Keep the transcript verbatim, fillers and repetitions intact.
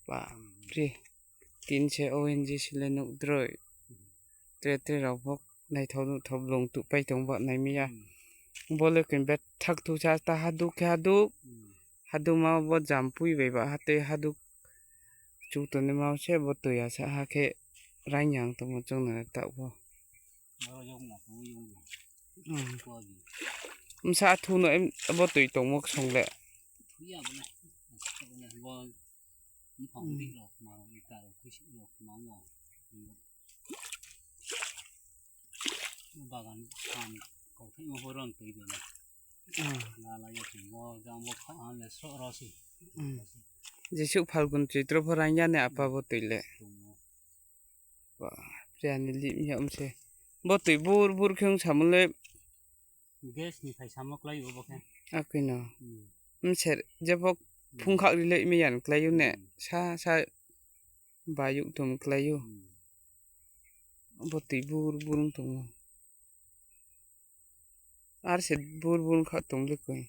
Bapre. Tin se O N G C le nuh droi. Tre tre rao pho naithao nuhthao blung tuhpai tong ba nai mi ya. Bo le khe bethak thu sa ta haduk khe haduk. Haduk ma bo jampui bai ba hatei haduk. Chu tongnaima se bo toi asa ha khe raingyang tongmo chung no taoh pho. Bsa thu no em, bo toi tongmo ksong le. Jesuh Phalgun Choitro pho raing ya ne apa bo toi le. Bapre, ani lih mi ya mse. Bo toi bur bur khe ong samo le. Akoi no. Mse, jepho phung khak ri le mi yan klái ou ne. Sa, sa, bayuh tom klái ou. Bo toi bur bur ong tong ou. Ar se bur bur khak tong le koi.